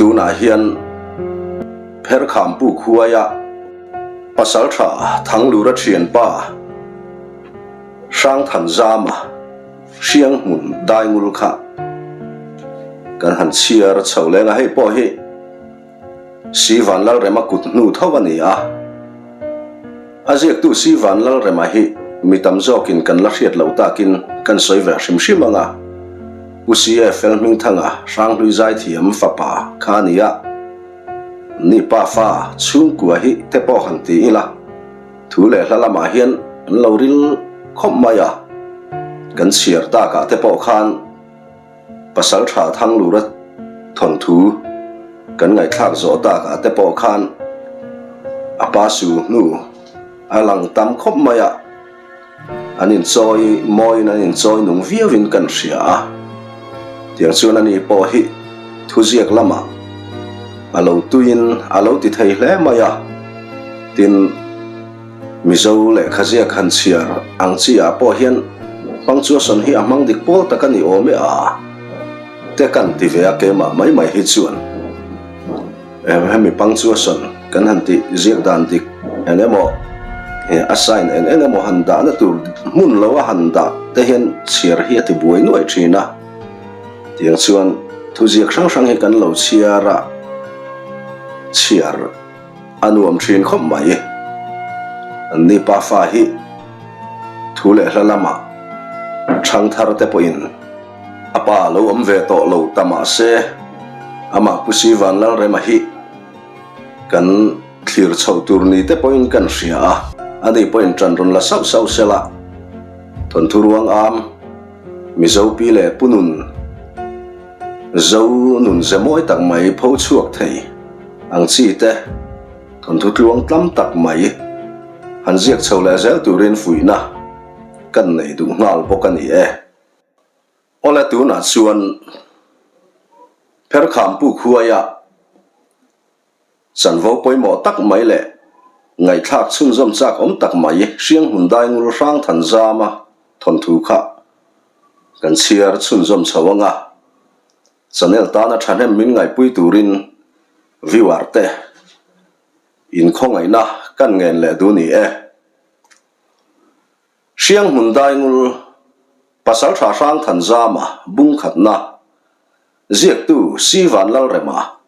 Tunah hian Pherkhampu khuaia Pasaltha Thanglura thianpa Hrangthanzama Hrianghmun Daingul kha kan han chhiar chho leng a, hei pawh hi Si Vanlalrema kut hnu tho a ni a. A ziaktu Si Vanlalrema hi mi tam zawkin kan la hriat loh takin kan sawi ve hrim hrim ang a. Pu CFL Hmingthanga Hranghlui Zaithiam fapa kha a ni a. Ni pa fa chhungkua hi te pawh han ti ila, thu leh hla lamah hian an lo ril khawp mai a. Kan chhiar takah te pawh khan Pasal tha Thanglura thawnthu kan ngaihthlak zawh takah te pawh khan a pa su hnu a lang tam khawp mai a, an inchawi mawiin an inchawi nung viauin kan hria a. Tiang chuan ani pawh hi thuziak lamah a lo tuiin a lo ti thei hle mai a, tin, Mizo lehkha ziak han chhiar ang chi ah pawh hian punctuation hi a hmang dik pawl tak a ni awm e a, te kan ti ve a keimah mai mai hi chuan hemi punctuation kan han tih ziak dan dik eng emaw a sign eng eng emaw han dahna tur hmun lo a han dah te hian chhiar hi a ti buai nuaih thin a, tiang chuan thuziak hrang hrang hi kan lo chhiar a, chhiar. A nuam thin khawp mai. An ni pa fa hi thu leh hla lamah thangthar te pawhin a pa lo awm ve tawh lo ta mah se amah Pu Sivan Lalrema hi kan thlir chho tur ni te pawhin kan hria a, ani pawhin ṭan rawn la sauh sauh se la, thawnthu ruang am Mizo pi leh pu nun Zo nun ze mawi tak mai pho chhuak thei ang chi te thawnthu tluang tlam tak mai han ziak chho leh zel turin fuihna kan nei duh nghal bawk a ni e. Awle tunah chuan Pherkhampu khuaia chanvo pawimawh tak mai leh ngaihthlak chhunzawm chak awm tak mai Hrianghmun Daingul Hrangthanzama thawnthu kha kan chhiar chhunzawm chho ang a. Channel tana thahnem min ngaihpui turin viewer te inkhawngaihna kan ngen leh duh ni e. Hrianghmun Daingul Pasaltha Hrangthanzama bungkhatna ziaktu Si Vanlalrema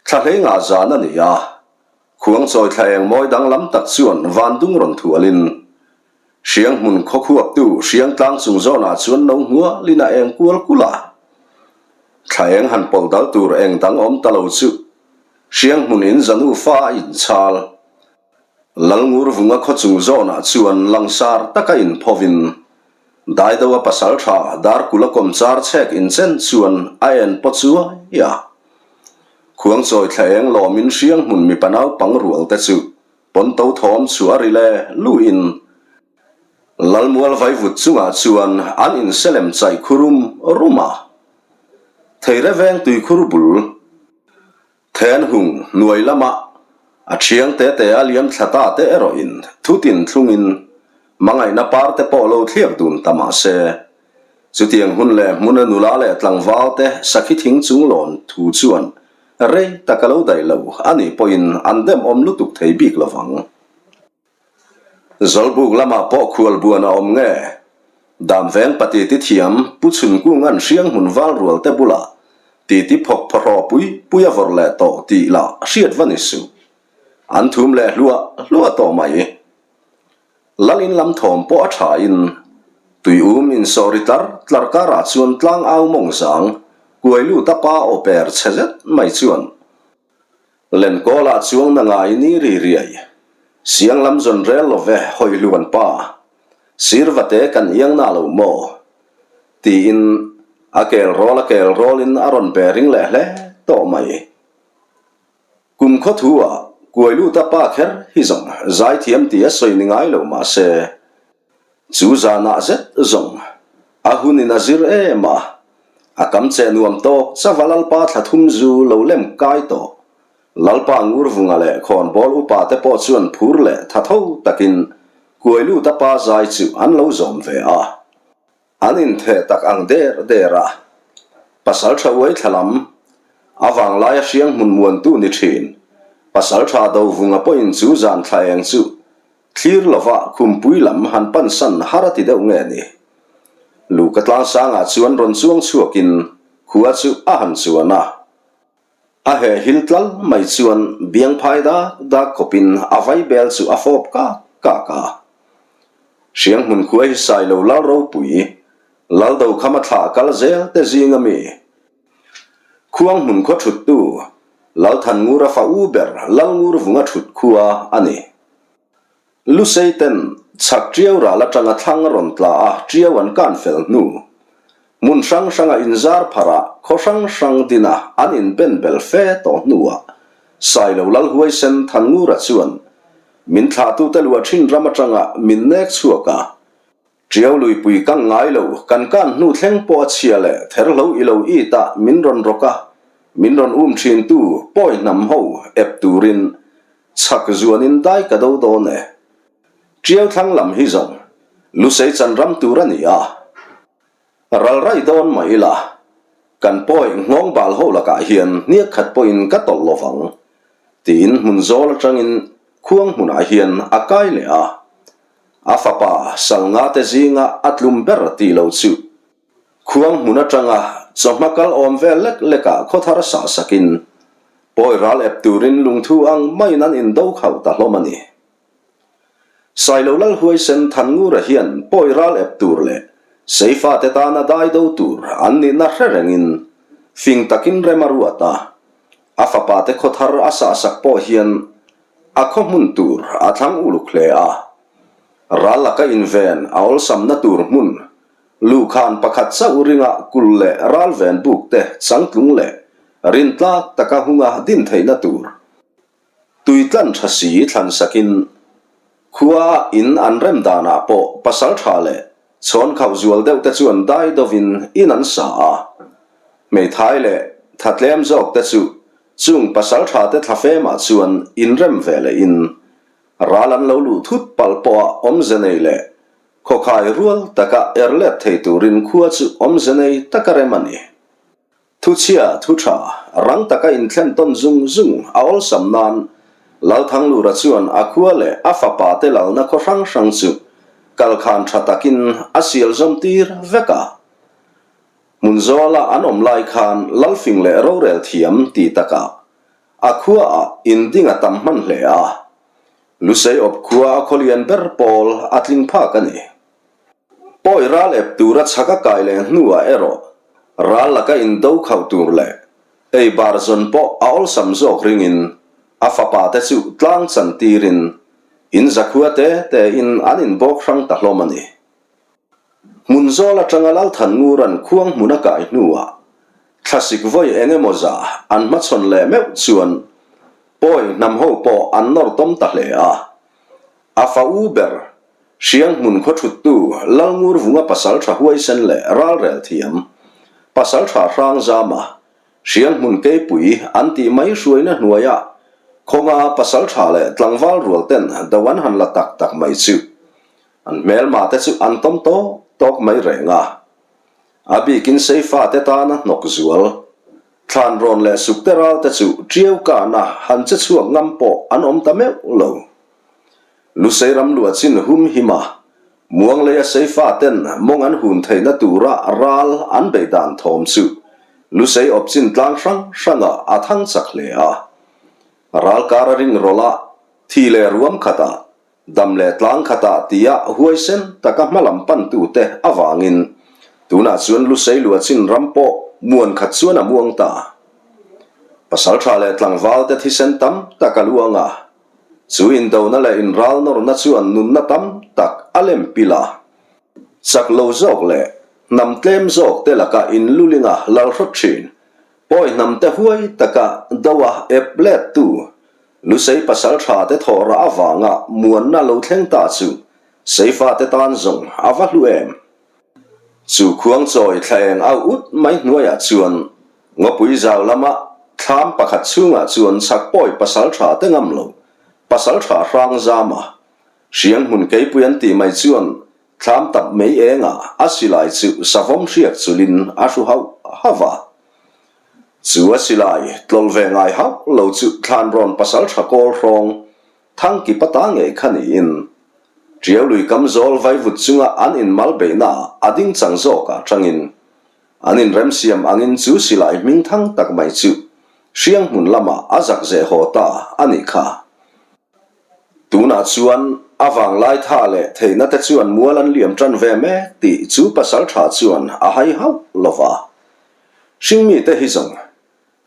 Thla hlei ngah zan a ni a, khuangchawi thla eng mawi danglam tak chuan van dung rawn thualin Hriang hmun khaw khuaptu Hriang tlang chung zawnah chuan no hnualin a eng kual kulh a. Thla eng han pawlh dal tur eng dang awm ta lo chu Hriang hmun in zanu fa a inchhal. Lalngur vunga khaw chung zawnah chuan langsar taka inphawin Daidoa pasal tha Darkula kawmchar chhek inchen chuan a en paw chuai a. Khuangchawi thla eng lawmin hriang hmun mipa naupang rual te chu pawnto thawm chu a ri le luin Lalmual vaivut chungah chuan an inselem chaih khu rum rum a. Theire veng tuikhur bul. Then hung hnuai lama a thiang te te a liam thla ta te erawhin thutin thlungin hmangaihna par te pawh lo thliak dun ta mah se, chutiang hun leh hmuna nula leh tlangval te sakhi thing chung lawn thu chuan rei tak a lo daih lo a nih pawhin an dem awm lutuk thei bik lovang. Zawlbuk lamah pawh khual buan a awm nge? Damveng pa titi thiam Pu Chhunkunga'n Hrianghmun val rual te bulah titi phawk phawhraw pui pui a vawrh leh tawh tih lah hriat va ni suh. An thum leh hluah hluah tawh mai. Lalin lam thawm pawh a tha in tuium insawh ri tlar tlar karah chuan tlang au mawng zang kuai lut a pa aw per chhe zet mai chuan Lenkawlah chuang na ngai ni ri riai. Siang lam zawn rel lo ve hawi hluan pa. Sir vate kan iang na lo maw? Tiin a kel rawl a kel rawlin a rawn be ring leh hle tawh mai. Kum khaw thu ah kuai lut a pa kher hi zawng zaithiam ti a sawi ni ngai lo mahse Chu zanah zet zawng a hunin a zir em a, a kam che nuam tawk chauh a Lalpa thla thum zu lo lem kai tawh. Lalpa Ngurvunga leh khawnbawl upa te pawh chuan phur leh tha tho takin kuai lut a pa zai chu an lo zawm ve a. An intheh tak ang der der a, pasal tha uai thla lam. A vanglaia hriang hmun muantu ni thin, Pasaltha Dovunga pawhin chu zan thla eng chu thlir lova khumpui lam han pansan har a ti deuh nge ni. Luka tlangsangah chuan rawn chuang chhuakin khua chu a han chuan a. A heh hil tlal mai chuan biang phai dak dak khawpin a vaibel chu a fawp kak kak a. Hriang hmun khua hi Sailo Lal ropui, Lal Dokhama thlah kal zel te zinga mi Khuang hmun khaw thuttu Lalthanngura fa u ber Lalngurvunga thut khua a ni. Lusei ten chhak ṭiau ral aṭanga thlang a rawn tla a, ṭiau an kan fel hnu. Hmun hrang hranga inzar pharh a, khaw hrang hrang dina an inben bel fe tawh hnuah Sailo Lalhuaisen Thanngura chuan min thlahtute luah ṭhin ram aṭanga min nek chhuak a, ṭiau luipui kang ngai lo kan kan hnu thleng pawh a chhia leh therhlo i lo it a min rawn rawk a, min rawn um ṭhintu pawi hnam ho ep turin Chhak zuanin dai ka do dawn e. Ṭiau thlang lam hi zawng Lusei chan ram tur a ni a. Ral raih dawn mah ila, kan pawi nghawng bal ho lakah hian hniak khat pawhin ka tawlh lovang, tiin hmun zawl atangin khuang hmunah hian a kai leh a. A fapa Salnga te zinga a tlum ber tih lo chu Khuang hmun atanga chawhma kal awm vel lek lekah khawthar sah sakin pawi ral ep turin lungthu ang maiin an indo khauh ta hlawm a ni. Sailo Lalhuaisen Thanngura hian pawi ral ep tur leh Seifate tana dai do tur an nihna hre rengin fing takin rem a ruat a, a fapate khawthar a sah sak pawh hian a khaw hmun tur a thlang uluk hle a. Ral laka inven a awlsamna tur hmun Luhkhan pakhat chauh ringa kul leh ralven buk te changtlung leh rintlak taka hunga din theihna tur tui tlan tha si thlan sakin khua in an rem danah pawh pasal tha leh chhawn khauh zual deuh te chuan dai dovin in an sa a. Hmeithai leh tha tlem zawk te chu chung pasal tha te thlafemah chuan inrem ve leh in ral an lo luh thut palh pawha awmze nei leh Khawkhai rual taka er let thei turin khua chu awmze nei taka rem a ni. Thuchhia, thu tha, rang taka inthlen tawn zung zung a awlsam nan Lalthanglura chuan a khua leh a fapa te lalna khaw hrang hrang chu kalkhan tha takin a sial zawm tir vek a. Hmun zawla an awm lai khan Lalfing leh rorel thiam ti takah a khuaah inding a tam hman hle a. Lusei awp khua a khawlian ber pawl a tling phak a ni. Pawi ral ep tura chhak a kai leh hnuah erawh ral laka indo khauh tur leh ei bar zawn pawh a awlsam zawk ringin a fapa te chu tlang chan tirin in zakhua te te in an inbawk hrang ta hlawm a ni. Hmun zawl atanga Lalthanngura'n khuang hmun a kai hnuah thlasik vawi eng emaw za an hmachhawn leh meuh chuan pawi hnam ho pawh an nawr tawm ta hle a. A fa u ber, Hriang hmun khaw thuttu Lalngurvunga pasaltha huaisen leh ralrel thiam, pasaltha Hrangzama, Hriang hmun keipui an tih mai hruaina hnuaiah khawnga pasaltha leh tlangval rual ten do an han la tak tak mai chu An hmelma te chu an tawm tawk tawk mai reng a. A bikin Seifa te tana hnawk zual, thlan rawn leh sukte ral te chu ṭiau kana han che chhuak ngam pawh an awm ta meuh lo. Lusei ram luah chin hum him a, Muangleia Seifa ten mawng an hun theihna tura ral an beih dan thawm chu Lusei awp chin tlang hrang hrangah a thang chak hle a. Ral kara ring rawlh a, thi leh ruam khatah Dam leh tlang khatah tia huaisen taka hmalam pantute avangin tunah chuan Lusei Luachin ram pawh muan khat chuan a muang ta. Pasaltha leh tlangvalte thisen tam tak a luang a, chu indona leh inral nawrna chuan nunna tam tak a lem pil a. Chak lo zawk leh hnam tlem zawkte laka inlulinga lalhrawt thin Pawi hnamte huai taka do a ep lettu Lusei pasal tha te thawh rah avanga muanna lo thleng ta chu Seifa te tan zawng a va hlu em? Chu khuang chawi thla eng au ut mai hnuaiah chuan Ngawpui zau lama thlam pakhat chhungah chuan chhak pawi pasal tha te ngam lo pasal tha hrang zama hriang hmun keipui an tih mai chuan Thlam tap mei engah a silai chu savawm hriak chulin a hru hauh hauh a. Chu a silai tlawlh ve ngai hauh lo chu Thlanrawn pasalṭha kawl hrawng Thangkipa ta ngei kha niin Ṭiau lui kam zawl vaivut chunga an inmal beihnaah a ding chang zawkah ṭangin an inremsiam angin chu silai hming thang tak mai chu Hrianghmun lamah a zak zeh haw ta a nih kha. Tunah chuan a vanglai tha leh theihna te chuan mual an liam tan ve mek tih chu pasaltha chuan a hai hauh lo va. Hringmi te hi zawng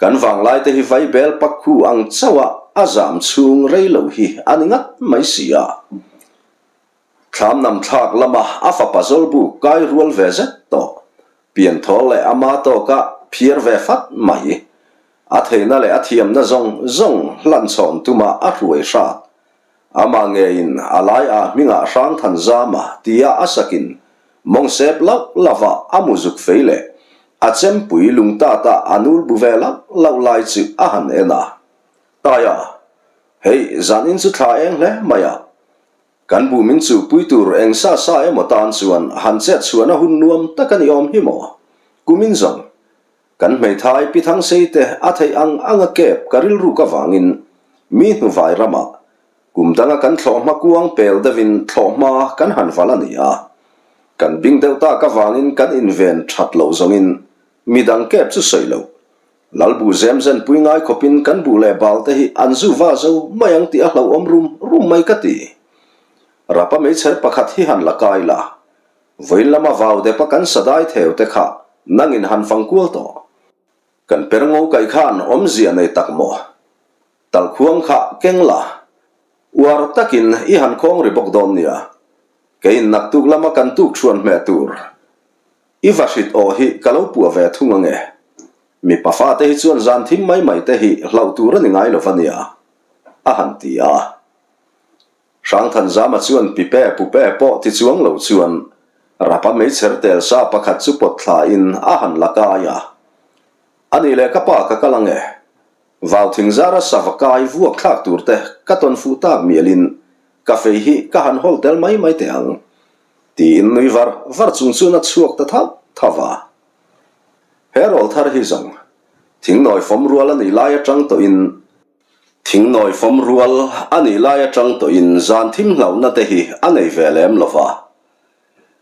kan vanglai te hi vaibel pakhu ang chauh a a zam chhung rei lo hi a ni ngat mai si a. Thlam nam thlak lama a fapa zawlbuk kai rual ve zet tawh. Pianthawl leh ama tawka phiar ve fat mai. A theihna leh a thiamna zawng zawng hlanchhawn tuma a hruai hrat. Amah ngeiin a lai ah hmingah Hrangthanzama tia a sakin mawng sep lauh lauh ah a mu zuk fei leh a chempui lungtat ah a nul bu ve lauh lauh lai chu a han en a. Taia, hei zanin chu thla eng hle mai a. Kan bu min chuhpui tur eng sa sa emaw tan chuan han chet chhuahna hun nuam tak a ni awm hi maw? Kumin zawng, kan hmeithai Pi Thangsei te a theih ang ang a kep ka rilruk avangin mi hnuvai ramah kum danga kan thlawhhma kuang pel deuhin thlawhhma kan han val a ni a. Kan bing deuh tak avangin kan inven that loh zawngin midang kep chu sawi loh Lalbu zem zen pui ngai khawpin kan buh leh bal te hi an zu va zo mai ang tih a hlauhawm rum rum mai ka ti. Rapa meichher pakhat hi han la kai la, vawiin lama vau depa kan sadai theu te kha nangin han fang kual tawh. Kan per ngo kaih khan awmzia nei tak maw? Talkhuang kha keng la, uar takin i han khawng ri bawk dawn nia. Keiin naktuk lama kan tuk thuan hmeh tur. I va hrit aw hi ka lo puah ve thung ange. Mipa fate hi chuan zan thim mai mai te hi hlauh tur a ni ngai lo va nia, a han ti a. Hrangthanzama chuan pipe pupe pawh ti chuang lo chuan rapa meichher tel sa pakhat chu pawt thla in a han la kai a. A nih leh ka pa ka kal ange. Vau thing zara sava kai vuak thlak tur te ka tawn fuh tak mial in ka fei hi ka han hawl tel mai mai teh ang. Tiin nui var var chung chuan a chhuak ta thauh thauh a. He rawl thar hi zawng thingnawi fawm rual a nih lai atang tawhin thingnawi fawm rual a nih lai atang tawhin zan thim hlauhna te hi a nei ve lem lo va.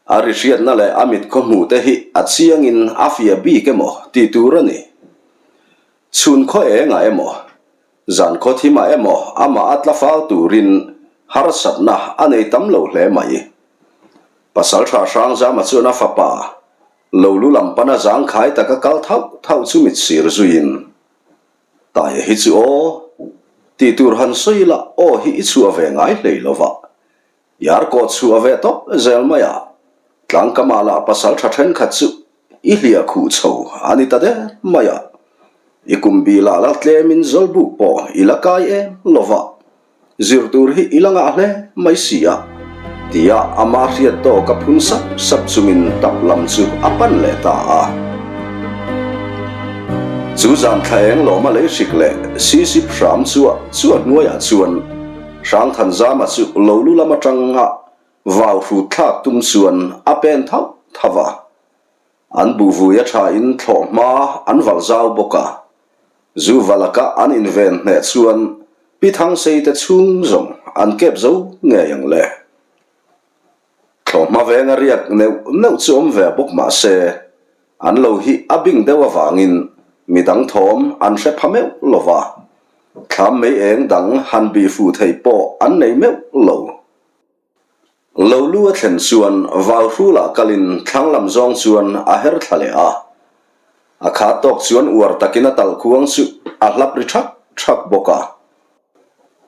A ri hriatna leh a mit khaw hmuh te hi a chiangin a fiah bik emaw tih tur a ni. Chhun khaw engah emaw, zan khaw thimah emaw amah a tla fal turin harsatna a nei tam lo hle mai. Pasalṭha Hrangzama chuan a fapa lo lu lam pana zangkhai taka kal thauh thauh chu mit sir zuiin, Taia hi chu aw, tih tur han sawi la aw hi i chhuah ve ngai hlei lo va, Yar kawt chhuah ve tawp zel mai a, tlangkamah lah pasalṭha ṭhenkhat chu i hliah khuh chho a ni ta der mai a. I kum bilah la tlemin zawlbuk pawh i la kai em lo va, zir tur hi i la ngah hle mai si a, tia ama hriat tawk a phun sap sap chungin tap lam chu a pan leh ta a. Chu zan thla eng lawma lei hrik leh sisip hram chua chua hnuaiah chuan Hrangthanzama chu lo lu lam atanga vau hrut thlak tum chuan a pen thauh thauh a. An buhvui a thain thlawh hma an valh zau bawk a. Zu valaka an inven hneh chuan Pi Thangsei te chhung zawng an kep zo ngei ang le. Thlawhhma venga riak neuh neuh chu awm ve bawk mah se, an lo hi a bing deuh avangin midang thawm an hre pha meuh lo va, thlam mei eng dang han bih fuh theih pawh an nei meuh lo. Lo lu a thlen chuan vau hrulah kalin thlang lam zawng chuan a her thla leh a, a khat tawk chuan uar takin a talh khuang chu a hlap ri thak thak bawk a.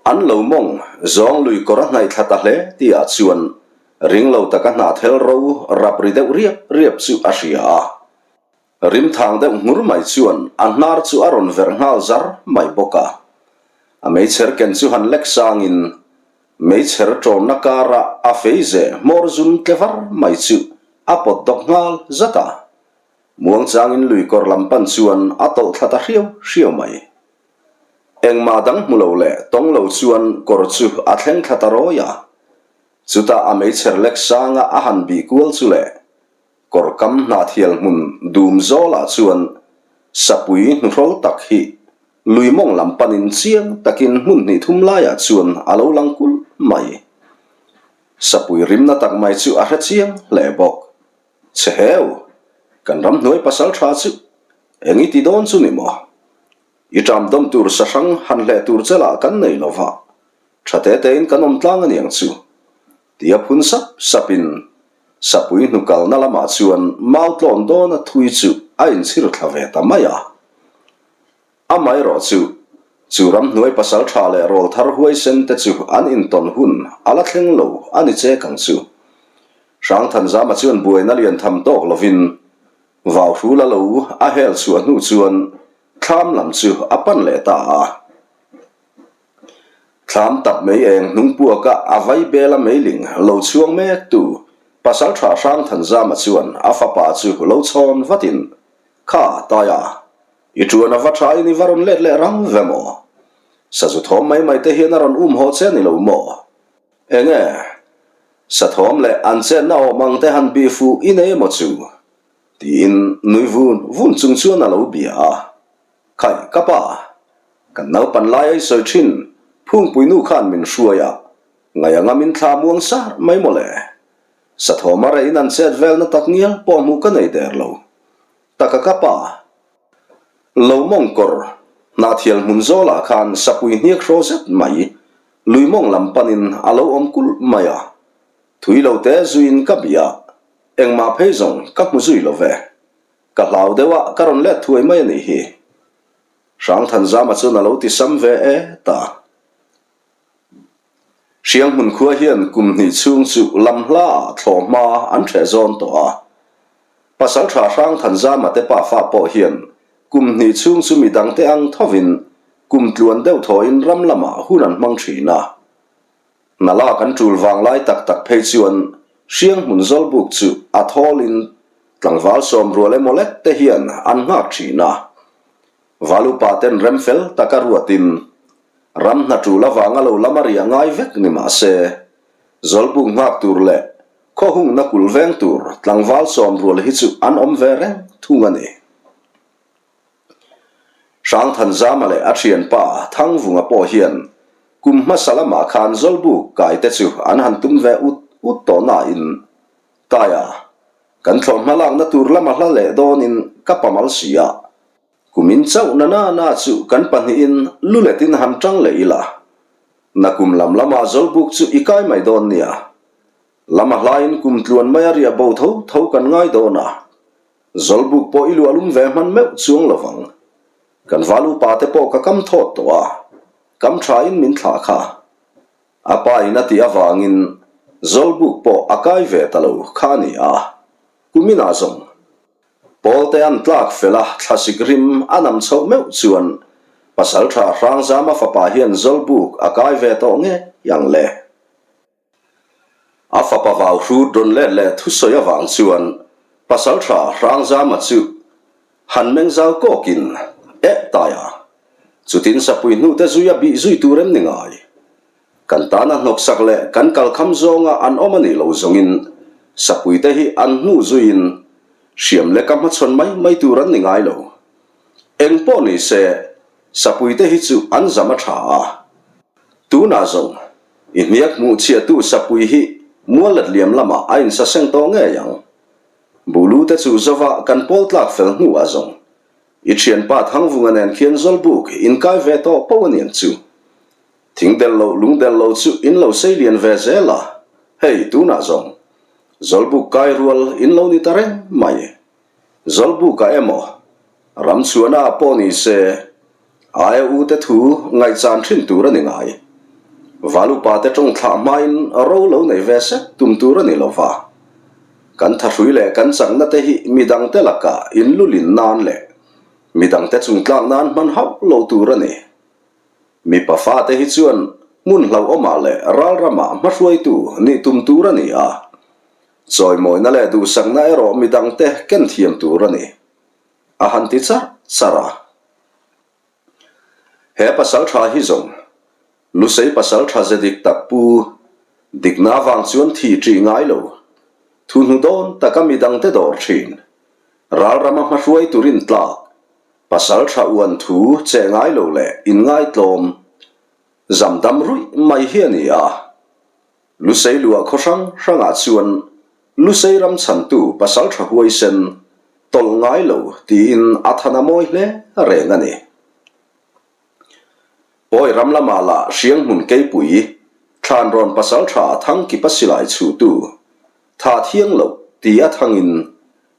An lo mawng zawng lui kawr a hnaih thla ta hle tihah chuan ring lo taka hnahthel ro rap ri deuh riap riap chu a hria a. Rimthang deuh nghur mai chuan a hnar chu a rawn verh nghal zar mai bawk a. A meichher ken chu han lek sangin meichher ṭawnna kara a fei ze hmawr zum tle var mai chu a pawt dawk nghal zat a. Muangchangin lui kawr lam pan chuan a tawlh thla ta hriau hriau mai. Engmah dang hmu lo leh tawng lo chuan kawr chu a thleng thla ta rawi a. Chutah a meichher lek sanga a han bih kual chu leh kawr kam hnahthial hmun dum zawlah chuan Sapui hnuhrawl tak hi lui mawng lam panin chiang takin hmun hnih thum laiah chuan a lo lang kulh mai. Sapui rimna tak mai chu a hre chiang hle bawk. Che heu! Kan ramhnuai pasal tha chu eng i ti dawn chu ni maw? I ṭam dawm tur sahrang han hleh tur che lah kan nei lo va, ṭha te tein kan awm tlang aniang chu. Tia phun sap sapin Sapui hnukalna lamah chuan mau tlawn dawna thui chu a inchhir thla ve ta mai a. Amaherawh chu, chu ramhnuai pasal tha leh rawlthar huaisen te chu an intawn hun a la thleng lo a ni chek ang chu. Hrangthanzama chuan buaina lian tham tawk lovin Vauhrula lo a hel chhuah hnu chuan thlam lam chu a pan leh ta a. Thlam tap mei eng hnung puaka a vai bela meiling lo chhuang mek tu Pasaltha Hrangthanzama chuan a fapa chu lo chhawn vatin, Kha, Taia, i tuan a va tha in i va rawn let leh rang ve maw? Sazu thawm mai mai te hian a rawn um haw che ni lo maw? Enge, sa thawm leh an chenna awm ang te han bih fuh i nei emaw chu? tiin nui vun vun chung chuan a lo bia a. Khai, ka pa, kan naupan lai a i sawi thin, Phungpui nu khan min hruai a, ngaih anga min thla muang sar mai maw le. Sathawm a reh in an chet velna tak ngial pawh hmuh ka nei der lo. Taka ka pa, lo mawng kawr, hnahthial hmun zawlah khan sapui hniak hraw zet mai, lui mawng lam panin a lo awm kulh mai a. Thui lo te zuiin ka bia, engmah phei zawng ka hmu zui lo ve. Ka hlau deuh a, ka rawn let thuai mai a nih hi. Hrangthanzama chuan a lo ti sam ve e ta. Hrianghmun khua hian kum hnih chhung chu lam hla ah thlawh hma an ṭheh zawn tawh a. Pasalṭha Hrangthanzama te pafa pawh hian kum hnih chhung chu midangte ang thovin kum tluan deuh thawhin ram lamah hun an hmang ṭhin a. Hna lak an ṭul vang lai tak tak phei chuan Hrianghmun Zawlbuk chu a thawlin tlangval sawmrual emaw lek te hian an nghak ṭhin a. Val upa ten rem fel taka ruatin ram hna ṭul avanga lo lam a riah ngai vek ni mah se, Zawlbuk nghak tur leh khaw hungna kulh veng tur tlangval sawmrual hi chu an awm ve reng thung a ni. Hrangthanzama leh a thianpa Thangvunga pawh hian kum hmasa lamah khan Zawlbuk kai te chu an han tum ve ut ut tawh nain Taia kan thlawh hma lakna tur lama hla leh dawnin ka pamal si a, kumin chauh na na na chu kan pahnihin lu letin han tang leh ila, nakum lam lamah Zawlbuk chu i kai mai dawn nia, lama hlain kum tluan maia riah bo tho tho kan ngai dawn a. Zawlbuk pawh i luah lum ve hman meuh chuang lo vang. Kan val upa te pawh ka kam thawt tawh a, kam tha in min thlah kha. A pa in a tih avangin Zawlbuk pawh a kai ve ta lo kha a ni a, kumin ah zawng. Pawl te an tlak fel a, thlasik rim a nam chhoh meuh chuan Pasaltha Hrangzama fapa hian Zawlbuk a kai ve tawh ngei ang le. A fapa vau hrut rawn let leh thusawi avang chuan Pasaltha Hrangzama chu han meng zau kawkin, Eh Taia, chutin sapui hnute zui a bih zui tur em ni ngai? Kan tana hnawksak leh kan kalkham zawnga an awm a nih lo zawngin sapuite hi an hnu zuiin hriam leka hmachhawn mai mai tur an ni ngai lo. Eng pawh ni se, sapuite hi chu an zam a tha a. Tunah zawng, i hniak hmuh chhiahtu sapui hi mual let liam lamah a insaseng tawh ngei ang. Bulu te chu zova kan pawl tlak fel hnuah zawng, i thianpa Thangvunga nen khian Zawlbuk inkai ve tawh poh a niang chu. Thing del loh lung del lo chu in lo sei lian ve zel a, hei tunah zawng, Zawlbuk kai rual in lo ni ta reng mai. Zawlbuka emaw, Ramchhuana pawh ni se, aia u te thu ngaihchan thin tur a ni ngai. Valupa te tawng thlah hmain ro lo nei ve sek tum tur a ni lo va. Kan thahrui leh kan chakna te hi midangte lakah inlulin nan leh midangte chungtlak nan hman hauh lo tur a ni. Mipa fate hi chuan hmun hlauhawmah leh ralramah hmahruaitu nih tum tur a ni a. Chawimawina leh duhsakna erawh midangte ken thiam tur a ni, a han ti charh charh a. He pasal tha hi zawng, Lusei pasal tha ze dik tak pu, dikna avang chuan thi ṭih ngai lo, thu hnu dawn taka midangte dawr ṭhin, ralrama hmahruai turin tlak. Pasal tha uan thu che ngai lo leh inngaitlawm zam dam ruih mai hi a ni a. Lusei luah khaw hrang hrangah chuan Lusei ram chhantu pasal tha huaisen tawlh ngai lo tiin a than a mawi hle reng a ni. Pawi ram lamah lah Hrianghmun Keipui, Thlanrawn pasal tha Thangkipa silai chhuhtu, tha thiang loh ti a thangin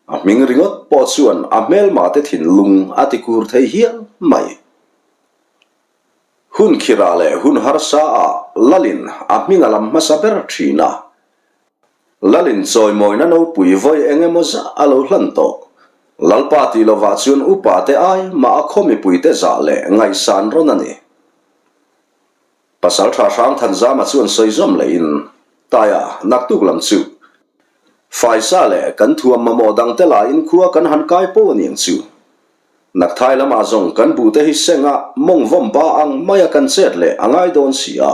a hming ringawt pawh chuan a hmelma te thinlung a ti kur thei hial mai. Hun khirah leh hun harsa ah Lalin a hming a lam hmasa ber thin a. Lalin chawimawina nopui vawi eng emaw zah a lo hlan tawh. Lalpa tih lovah chuan upa te ai mah a khaw mipuite zah leh ngaihsan rawn a ni. Pasalṭha Hrangthanzama chuan sawi zawm lehin, Taia, naktuk lam chu. Faisa leh kan thuam mamawh dangte lahin khua kan han kai po aniang chu. Nakthai lamah zawng kan buhte hi senga mawng vawm ba ang maia kan chet leh a ngai dawn si a.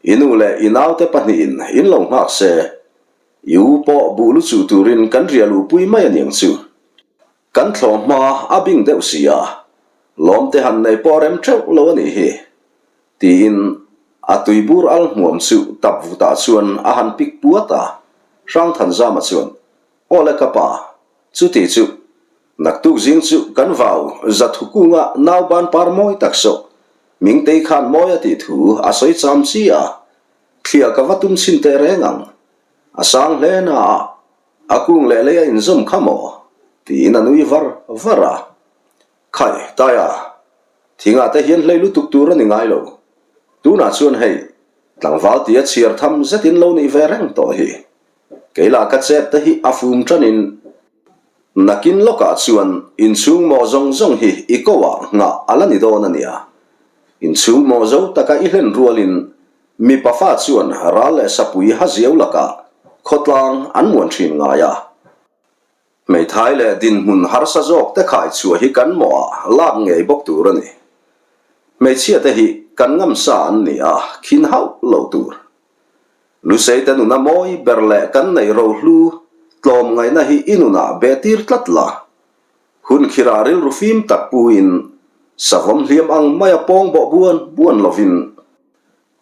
I nu leh i naute pahnihin in lo nghak se, i u pawh buh lu chuh turin kan riah luhpui mai aniang chu. Kan thlawh hma a bing deuh si a, lawmte han nei pawh rem teuh lo a nih hi, tiin a tuibur al hmuam chu tap vutah chuan a han pik puat a. Hrangthanzama chuan, Aw le ka pa, chuti chu, naktuk zing chu kan vau Zathukunga nauban par mawi tak sawh, Mingtei khan mawi a tih thu a sawi cham chi a, thliah ka va tum chhin teh reng ang, a sang hle na a, A kung leh lei a inzawm kha maw? tiin a nui var var a. Khai, Taia, thingah te hian hlei lutuk tur a ni ngai lo. Tunah chuan hei, tlangval tia chhiar tham zetin lo nih ve reng tawh hi. Kei lah ka chet te hi a fum tanin nakin lawkah chuan inchhung mawh zawng zawng hi i ko ah nghah a la ni dawn a nia. Inchhung mawh zo taka i hlen rualin Mipa fa chuan ral leh sapui haziau lakah khawtlang an muan thin ngai a. Hmeithai leh dinhmun harsa zawk te khai chhuah hi kan mawhah lak ngei bawk tur a ni. Hmeichhia te hi kan ngam sa an ni a, khin hauh lo tur. Lusei te nuna mawi ber leh kan neih rohlu tlawm ngaihna hi i nunah be tir tlat la. Hun khirah rilru fim tak puin savawm hliam ang maia pawng bawh buan buan lovin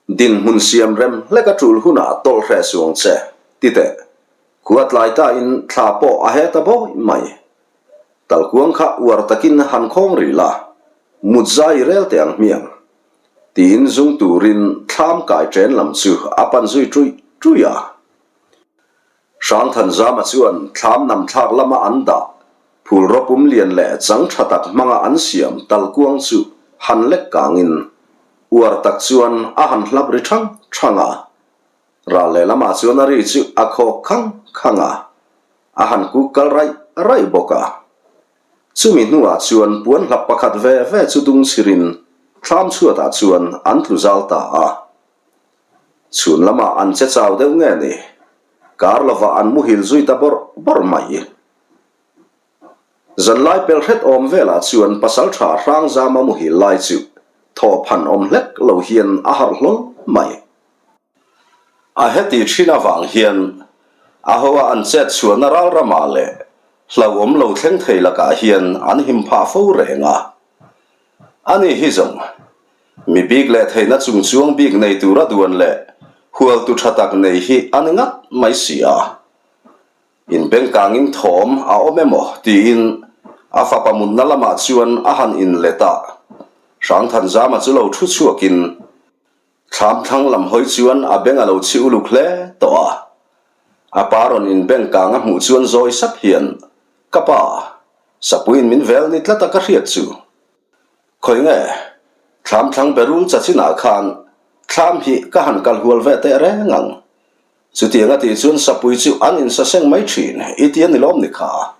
Dinhmun siam rem hlek a tul hunah tawlh hreh suang che, ti teh. Khua tlai ta in thla pawh a he ta bawi mai. Talkuang kha uar takin han khawng rih la, mut zai i rel teh ang hmiang. Tiin zung turin thlam kai chen lam chu a pan zui ṭuih ṭuih a. Hrangthanzama chuan thlam nam thlak lama an dah phul rawpum lian leh chang tha tak hmanga an siam talkuang chu han lek kangin uar tak chuan a han hlap ri thang thang a. Ral lehlamah chuan a ri chu a khawk khang khang a, a han kuk kal raih raih bawk a. Chumi hnuah chuan puan hlap pakhat ve ve chu dung chhirin thlam chhuatah chuan an tlu zal ta a. Chhun lamah an che chau deuh nge ni? Kar lovah an muhil zui ta bawrh bawrh mai. Zanlai pel hret awm velah chuan pasaltha Hrangzama muhil lai chu thawhphan awm hlek lo hian a harh hlawl mai. A heti thin avang hian a hoa an chet chhuahna ral ramah leh hlauhawm lo thleng thei lakah hian an him phah fo reng a. Ani hi zawng Mi bik leh theihna chung chuang bik nei tura duan leh hualtu tha tak nei hi a ni ngat mai si a. Inbengkangin thawm a awm emaw tiin a fapa mutna lamah chuan a han inlet a, Hrangthanzama chu lo thu chhuakin thlam thlang lam hawi chuan a beng a lo chhi uluk hle tawh a. A pa rawn inbengkang a hmuh chuan zawi sap hian, Ka pa, Sapuiin min vel ni tlat a ka hriat chu. Khawi nge? Thlam thlang berul chachinah khan thlam hi ka han kal hual ve teh reng ang. Chutiang a tih chuan sapui chu an insaseng mai thin i ti a ni lawm ni kha?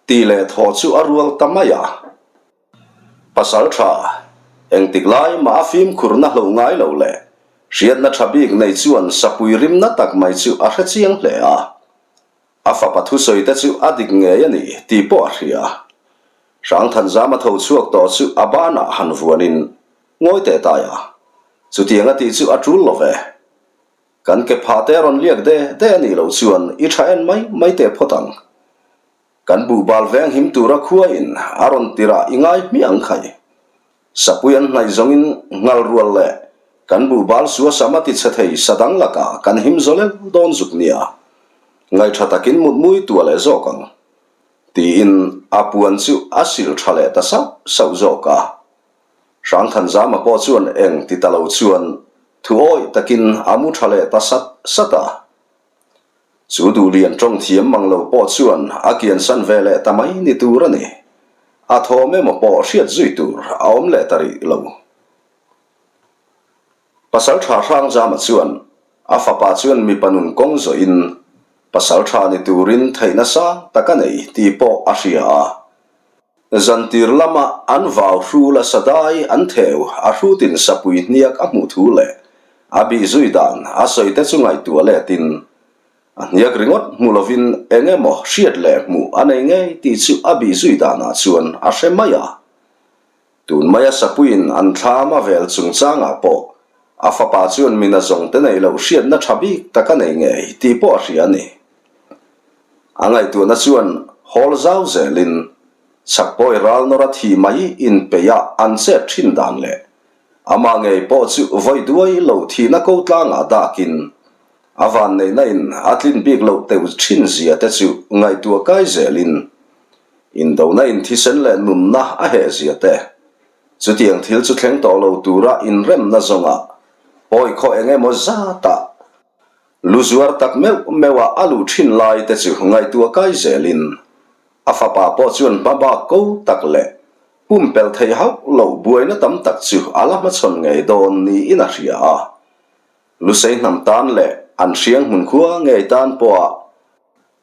Ti leh thaw chu a rual ta mai a. Pasal tha, engtik lai mah a fimkhurna hloh ngai lo leh hriatna tha bik nei chuan sapui rimna tak mai chu a hre chiang hle a. A fapa thusawi te chu a dik ngei a ni tih pawh a hria. Hrangthanzama tho chhuak tawh chu a banah han vuanin ngawi teh tai a, chutiang a tih chu a tul lo ve. Kan ke phah te a rawn liak de de a nih loh chuan i tha en mai mai teh phawt ang. Kan buhbal veng him tura khuain a rawn tirah i ngai hmiah ang khai. Sapui an hnaih zawngin nghal rual leh kan buhbal suasam a tichhe thei sa dang lakah kan him zawlel dawn zuk nia. Ngaihṭha takin mutmui tua leh zawk ang. Tiin a puan chu a sil ṭha leh ta sauh sauh zawk a. Hrangthanzama pawh chuan eng ti ta lo chuan thu awih takin a mu ṭha leh ta sat sat a. Chu duhlian ṭawng thiam mang lo pawh chuan a kiansan ve leh ta mai ni tur a ni. A thawm emaw pawh hriat zui tur a awm leh ta rih lo. Pasalṭha Hrangzama chuan a fapa chuan mipa nun kawng zawhin pasalṭha ni turin theihna sang tak a nei tih pawh a hria a. Zantir lama an vau hrul a sadai an theu a hrutin sapui hniak a hmuh thu leh a bih zui dan a sawi te chu ngaihtuah letin a hniak ringawt hmu lovin eng emaw hriat leh hmuh a nei ngei tih chu a bih zui danah chuan a hre mai a. Tun maia sapuiin an thlam a vel chungchangah pawh a fapa chuan mina zawng te neih loh hriatna tha bik tak a nei ngei tih pawh a hria a ni. A ngaihtuahna chuan hawl zau zelin chhakpawi ral nawra thi mai inpeih a an chet thin dan leh amah ngei pawh chu vawi duai lo thihna ko tlangah dakin a vanneihna in a tlin bik loh teuh thin zia te chu ngaihtuah kai zelin indona in thisen leh nunna a heh zia te chutiang thil chu thleng tawh lo tura inremna zawngah pawi khaw eng emaw zatah Lu zuar tak meuh meuh a a luh thin lai te chu ngaihtuah kai zelin a fapa pawh chuan hma bak ko tak leh pumpelh theih hauh loh buaina tam tak chu a la hmachhawn ngei dawn niin a hria a. Lusei hnam tan leh an hriang hmun khua ngei tan pawha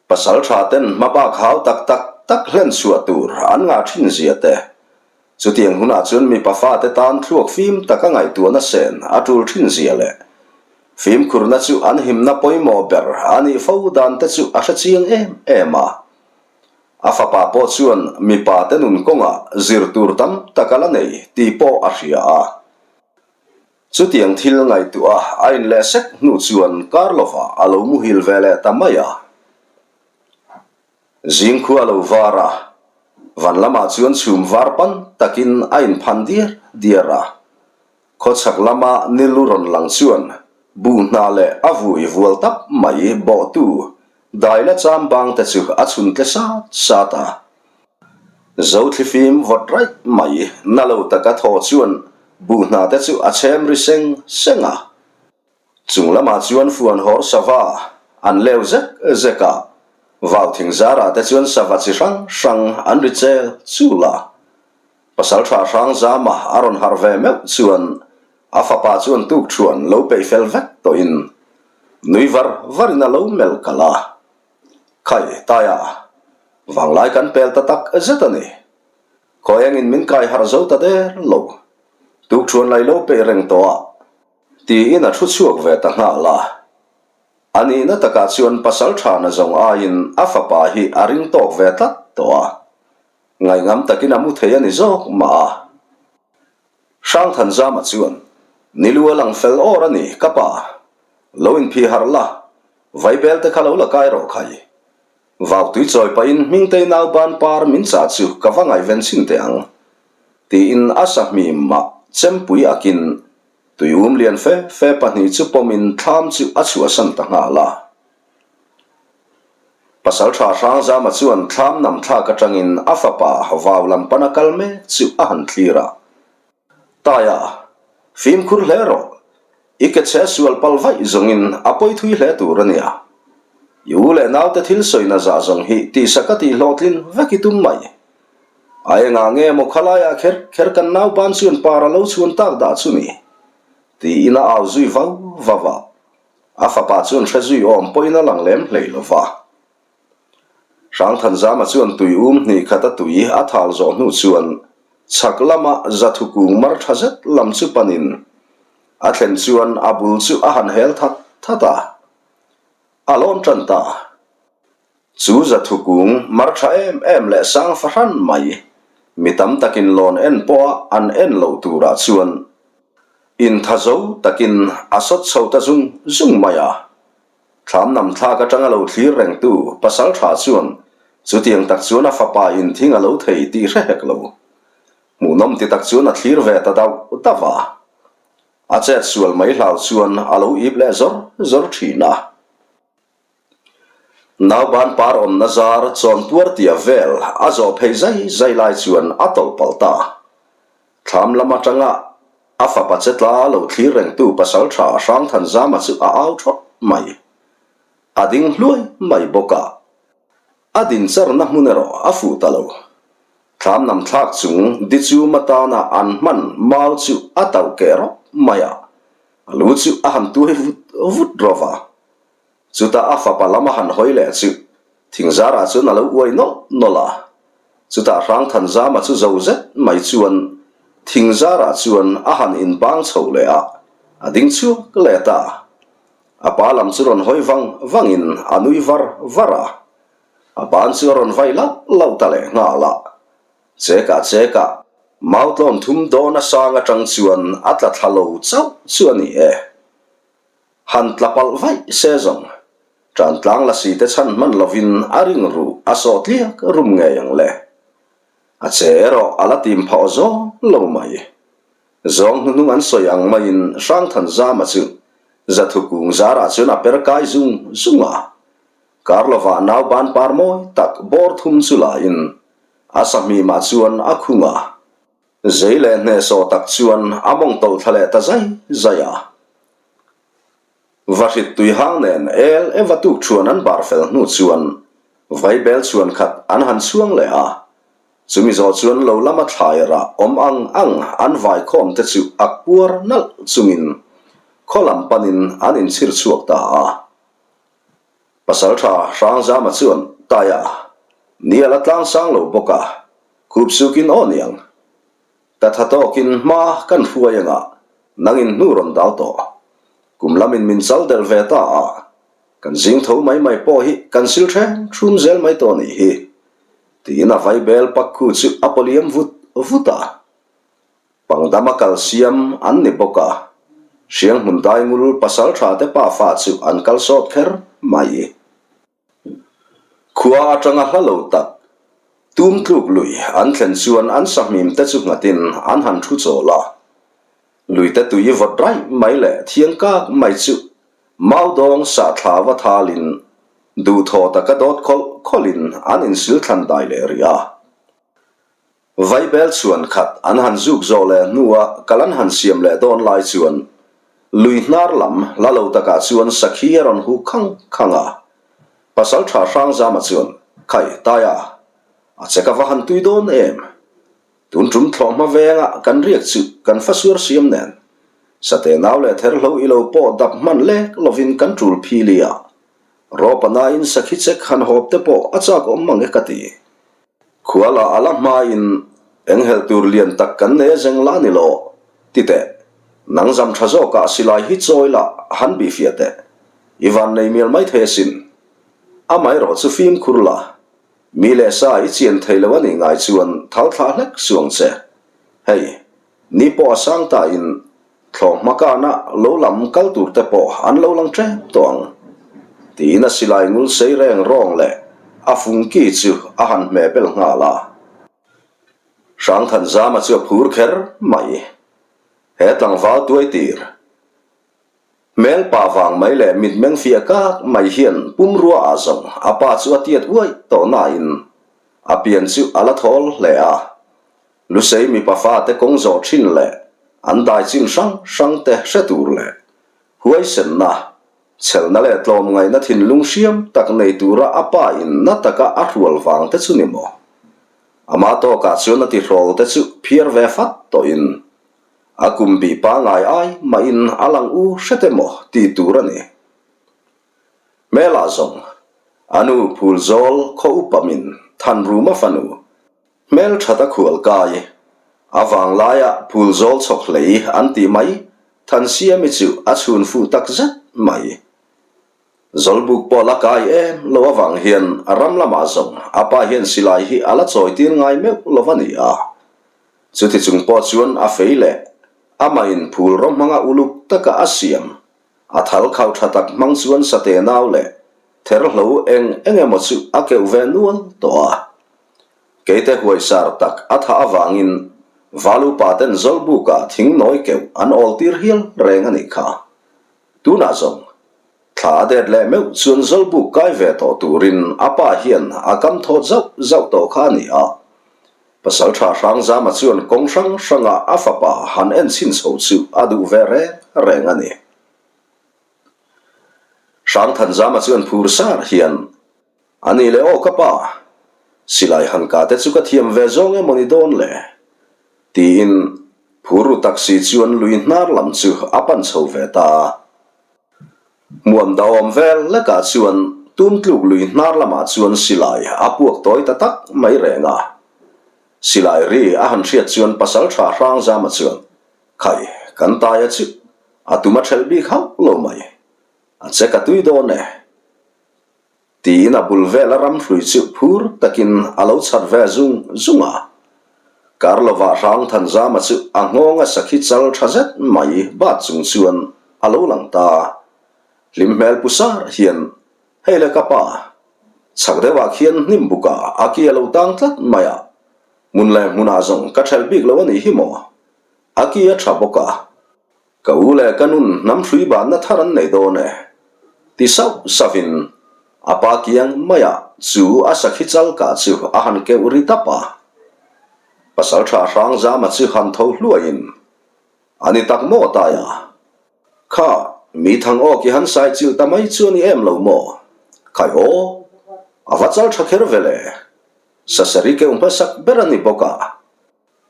Pasal tha ten hma bak hau tak tak tak hlen chhuah tur an ngah thin zia te. Chutiang hunah chuan mipa fate tan thluak fim taka ngaihtuahna sen a tul thin zia leh fimkhurna chu an himna pawimawh ber a nih fo dan te chu a hre chiang em em a. A fapa pawh chuan mipa te nun kawngah zir tur tam tak a la nei tih pawh a hria a. Chutiang thil ngaihtuah a in leh sek hnu chuan kar lovah a lo muhil ve leh ta mai a. Zingkhua a lo var a, van lamah chuan chhum var pan takin a inphan diar diar a. Khawchhak lama nilu rawn lang chuan buh hna leh a vui vual tap mai bawhtu daila cham bang te chu a chhun tle sat sat a. Zothlifim vawt raih mai na lo taka thaw chuan buh hna te chu a chhem ri seng seng a. Chung lamah chuan fuan hawr sava an leu zek zek a, vau thing zarah te chuan sava chi hrang hrang an ri chel chul a. Pasaltha Hrangzama a rawn harh ve meuh chuan a fapa chuan tukṭhuan lo peih fel vek tawhin nui var varin a lo melh kalh a. Khai, Taia, vanglai kan pel ta tak zet a ni. Khawiangin min kai harh zo ta der lo. Tukṭhuan lai lo peih reng tawh a, tiin a thu chhuak ve ta nghal a. A nihna takah chuan pasal ṭhana zawng aiin a fapa hi a ring tawk ve tlat tawh a. Ngaihngam takin a mu thei a ni zawk mah a. Hrangthanzama chuan, Nilu a lang fel awr a ni, ka pa. Lo inphih harh la, Vaibel te kha lo la kai rawh khai. Vau tui chawi pahin Hmingtei nau ban par min chah chu ka va ngaihven chhin teh ang. Tiin a sahmim mah chempui akin tui um lian fe fe pahnih chu pawmin thlam chu a chhuahsan ta nghal a. Pasaltha Hrangzama chuan thlam nam thlak atangin a fapa vau lam pana kal mek chu a han thlir a. Taia, fimkhur hle rawh. I ke chhe sual pal vaih zawngin a pawi thui hle tur a nia. I u leh naute thil sawina zah zawng hi tihsak a tih hlawhtlin vek i tum mai. A engah nge maw khalaiah kher kher kan nau ban chuan par a lo chhuan tak dah chu ni? Tiin a au zui vau vau a. A fapa chuan hre zui awm pawhin a lang lem hlei lo va. Hrangthanzama chuan tui um hnih khat a tui a thal zawh hnu chuan chhak lama zathu kung mar tha zet lam chu panin a thlen chuan a bul chu a han hel that that a, a lawn tan ta. Chu zathu kung mar tha em em leh sang fahran mai mi tam takin lawn en pawha an en loh turah chuan intha zo takin a sawt chho ta zung zung mai a. Thlam nam thlak atanga lo thlir rengtu pasal tha chuan Chutiang tak chuan a fapa in thing a lo thei tih hre hek lo. Hmuhnawm ti tak chuan a thlir ve ta dauh dauh a. A chet sual mai hlau chuan a lo ip leh zawr zawr thin a. Nauban par awmna zar chawnpuar tia vel a zawh phei zai zai lai chuan a tawlh palh ta. Thlam lam atanga a fapa che tla lo thlir rengtu pasaltha Hrangthanzama chu a au thawt mai. A ding hluai mai bawk a. A din charna hmun erawh a fuh ta lo. Thlam nam thlak chung di chum atana an hman mau chu a tauh keh rawp mai a, a lu chu a han tuai vut vut rawh va. Chutah a fapa lam a han hawi leh chu thingzarah chuan a lo uai nawlh nawlh a. Chutah Hrangthanzama chu zo zet mai chuan thingzarah chuan a han inbang chho leh a, a ding chhuak leh ta. A pa lam chu rawn hawi vang vangin a nui var var a, a ban chu a rawn vai lauh lauh ta leh nghal a. Chekah chekah mautlawn thum dawn a sang atang chuan a tla thla lo chauh chu a ni e. Han tla palh vaih se zawng, Tantlang lasi te chhan hman lovin a ring ruh a sawh tliak rum ngei ang le. A che erawh a la tim phah aw zawng lo mai. Zawng hnuhnung an sawi ang maiin Hrangthanzama chu Zathu kung zarah chuan a per kai zung zung a. Kar lovah nau ban par mawi tak bawr thum chu lain a sahmimah chuan a khung a. Zei leh hnehsawh tak chuan a mawng tawlh thla leh ta zai zai a. Vahrit tui hang nen el eva tuk thuan an bar fel hnu chuan vaibel chhuan khat an han chhuang leh a. Chumi zawh chuan lo lama thlai rah awm ang ang an vai khawm te chu a puar nalh chungin khaw lam panin an inchhir chhuak ta a. Pasaltha Hrangzama chuan Taia, ni a la tlang sang lo bawk a, khup sukin aw niang. Ka tha tawkin hma kan hruai anga nangin hnu rawn dal tawh. Kum lamin min chal delh ve ta a, kan zing tho mai mai pawh hi kan sil hrem hrum zel mai tawh nih hi. Tiin a vaibel pak khu chu a pawliam vut vut a. Pangdama kal siam an ni bawk a, Hrianghmun Daingul pasaltha te pafa chu an kal sawt kher mai. Khua atanga hla lo tak tum tluk lui an thlen chuan an sahmim te chu nghatin an han thu chawl a. Luite tui vawt raih mai leh thiang kak mai chu maudawng sahthla va thalin duhthaw taka dawt khawlh khawlhin an insil thlan dai leh rih a. Vaibel chhuan khat an han zuk zawh leh hnua kal an han siam leh dawn lai chuan lui hnar lam la lo takah chuan sakhi a rawn hu khang khang a. Pasaltha Hrangzama chuan, Khai, Taia, a che ka va han tui dawn em? Tun tum thlawh hma venga kan riak chu kan fa suar siam nen sate nau leh therhlo i lo pawh dap hman lek lovin kan tul phili a. Rawpa nain sakhi chek han hawp te pawh a chak awm mang e ka ti. Khuala a la hmain enghelh tur lian tak kan nei a zeng la ni lo, ti teh. Nang zam tha zawkah silai hi chawi la han bih fiah teh. I van nei mial mai thei asin. Amaherawh chu fimkhur la, mi leh sa i chian thei lo a nih ngai chuan thal thlah hlek suang che. Hei, Ni pawh a sang ta in thlawh hma kana lo lam kal tur te pawh an lo lang tep tawh ang. Tiin a silai ngul sei reng rawng leh a fungki chu a han hmeh bel nghal a. Hrangthanzama chu a phur kher mai. He tlangval tuai tir. Hmel pa vang mai leh mitmeng fiah kak mai hian pumrua ah zawng a pa chu a tiat uaih tawh nain a pian chu a la thawl hle a. Lusei mipa fate kawng zawh thin leh an dai chin hrang hrang te hre tur leh huaisenna, chhelna leh tlawmngaihna thinlung hriam tak nei tura a pa in na taka a hrual vang te chu ni maw? Ama tawkah chuan a tihrawl te chu phiar ve fat tawhin A kum bih pangai ai mahin a lang u hret emaw tih tur a ni. Hmelah zawng, a nu Phulzawl khaw upa min Thanruma fanu, hmel that a khual kai, a vanglaia Phulzawl chhawk hlei an tih mai Thansiami chu a chhun fuh tak zet mai. Zawlbuk pawh la kai em lo avang hian ram lamah zawng a pa hian silai hi a la chawitir ngai meuh lo a ni a. Chuti chung pawh chuan a fei leh amah in phul rawng hmanga uluk taka a siam, a thal khau tha tak hmang chuan sate nau leh. Therhlo eng eng emaw chu a keuh ve nual tawh a. Keite huaisar tak a thah avangin Valupa ten Zawlbuka thing nawi keuh an awl tir hial reng a nih kha. Tunah zawng, thla a det leh meuh chuan Zawlbuk kai ve tawh turin a pa hian a kam thawt zauh zauh tawh kha a ni a. Pasalṭha Hrangzama chuan kawng hrang hranga a fapa han en chhin chho chu a duh ve reng reng a ni. Hrangthanzama chuan phur sar hian, A ni le aw ka pa, silai han kah te chu ka thiam ve zawng emaw ni dawn le? tiin phur ru tak si chuan lui hnar lam chu a pan chho ve ta a. Hmuam dahawm vel lekah chuan tumtluk lui hnar lamah chuan silai a puak tawi ta tak mai reng a. Silai ri a han hriat chuan pasalṭha Hrangzama chuan, Khai, kan taia chu a tum a ṭhelh bik hauh lo mai. A che ka tui dawn e. Tiin a bul vela ramhrui chu phur takin a lo chhat ve zung zung a. Kar lovah Hrangthanzama chu a nghawnga sakhi chal ṭha zet mai bat chung chuan a lo lang ta. Hlim hmel pu sar hian, Hei le ka pa, chhak deuhah khian hnim bukah a ki a lo tang tlat mai a, hmun leh hmunah zawng ka ṭhelh bik lo a nih hi maw? A ki a tha bawk a, ka u leh ka nun hnam hrui banna thar an nei dawn e, ti sauh sauhin a pa kiang maiah chu a sakhi chal kah chu a han keuh ri dap a. Pasaltha Hrangzama chu han tho hluaiin, A ni tak maw Taia? Kha, mi thang aw ki han sai chilh ta mai chu a ni em lo maw? Khai aw, a va chal tha kher ve le. Sasari keuh hmasak ber a ni bawk a.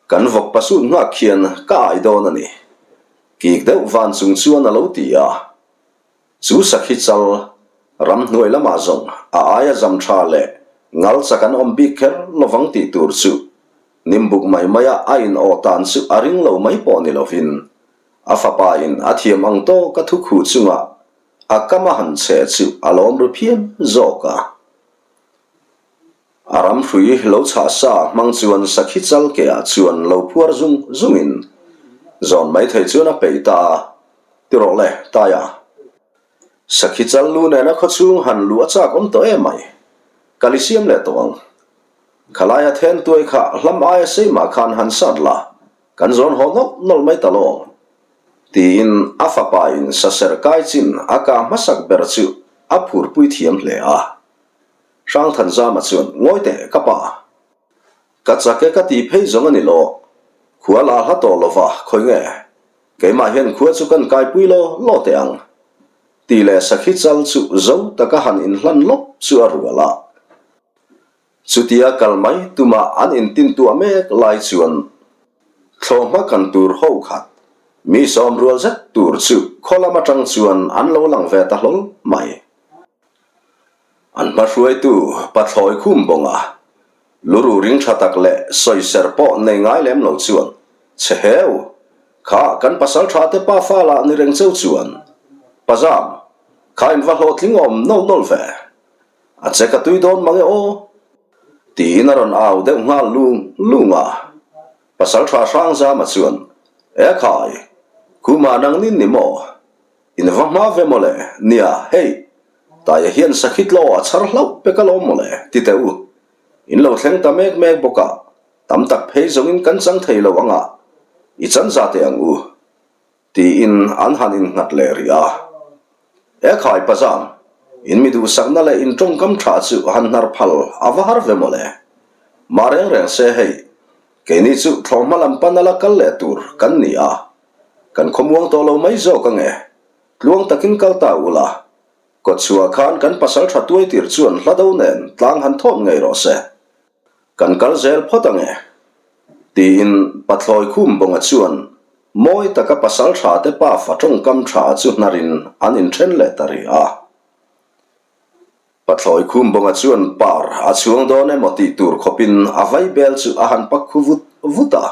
Kan vawk pasut nghak khian ka ai dawn a ni. Kik deuh van chung chuan a lo ti a. Chu sakhi chal ramhnuai lamah zawng a aia zam tha leh ngal chak an awm bik kher lovang tih tur chu Nimbuk mai maia a in aw tan chu a ring lo mai pawh ni lovin a fapa in a thiam ang tawk a thu khuh chunga a kam a han che chu a lawm ru phian zawk a. A ram hrui lo chhah sa hmang chuan sakhi chal ke ah chuan lo phuar zung zung in zawn mai thei chuan a peih ta a, ti rawh le, Taia. Sakhi chal lu nena khawchhung han luh a chak awm tawh em mai. Kal i siam leh tawh ang. Khalaia then tuai kha hlam aia seimah khan han sat la, kan zawn haw nawlh nawlh mai ta lawng. Tiin a fapa in saser kai chin a kah hmasak ber chu a phurpui thiam hle a. Hrangthanzama chuan, Ngawi teh, ka pa. Ka chak e ka ti phei zawng a ni lo. Khua la hla tawh lo va, khawi nge? Keimah hian khua chu kan kaipui law law teh ang. Tih leh sakhi chal chu zo taka han inhlan lawp chu a rual a. Chutia kal mai tuma an intintuah mek lai chuan thlawhhma kan tur ho khat, mi sawm rual zet tur chu khaw lam atang chuan an lo lang ve ta hlawl mai. An hma hruaitu Pathlawi Khum Bawnga luru ring tha tak leh sawiser pawh nei ngai lem lo chuan, Che heu! Kha kan pasal tha te pa fa lah ni reng cheu chuan, Pazam, kha in va hlawhtling awm nawlh nawlh ve. A che ka tui dawn mang e aw! Tiin a rawn au deuh nghal lung lung a. Pasal tha Hrangzama chuan, E khai, Khuma nang nin ni maw? In va hma ve mawle, nia, hei, Taia hian sakhi tlaw a chhar hlauh pek alawm mawle, ti teh u. In lo thleng ta mek mek bawk a, tam tak phei zawngin kan chang thei lo anga, i chan za teh ang u, tiin an han innghat leh rih a. E khai Pazam, in mi duhsakna leh in tawngkam tha chu han hnar phal a va har ve mawle. Mah reng reng se hei, keini chu thlawhhma lam pana la kal leh tur kan ni a, Kan khawmuang tawh lo mai zawk ange. Tluang takin kal ta ula. Kawtchhuah khan kan pasal tha tuai tir chuan hla do nen tlang han thawt ngei rawh se. Kan kal zel phawt ange. Tiin Pathlawi Khum Bawnga chuan mawi taka pasal tha te pafa tawngkam tha chu hnarin an inthen leh ta rih a. Pathlawi Khum Bawnga chuan par a chhuang dawn emaw tih tur khawpin a vaibel chu a han pak khu vut vut a.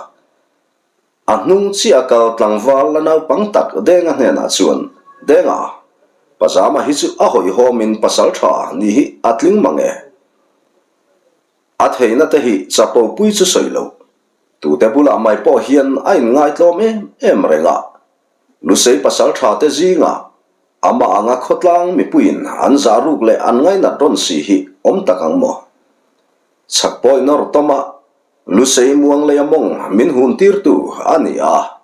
A hnung chiah kal tlangval la naupang tak Denga hnenah chuan, Denga, Pazama hi chu a hawihhawmin pasal tha ni hi a tling mang e. A theihna te hi chapo pui chu sawi loh. Tute bulah mai pawh hian a inngaitlawm em em reng a. Lusei pasal tha te zingah. Amah anga khawtlang mipuiin an zah ruk leh an ngainat rawn si hi awm tak ang maw? Chhak pawi nawr tawma Lusei muang leia mawng min hun tirtu a ni a.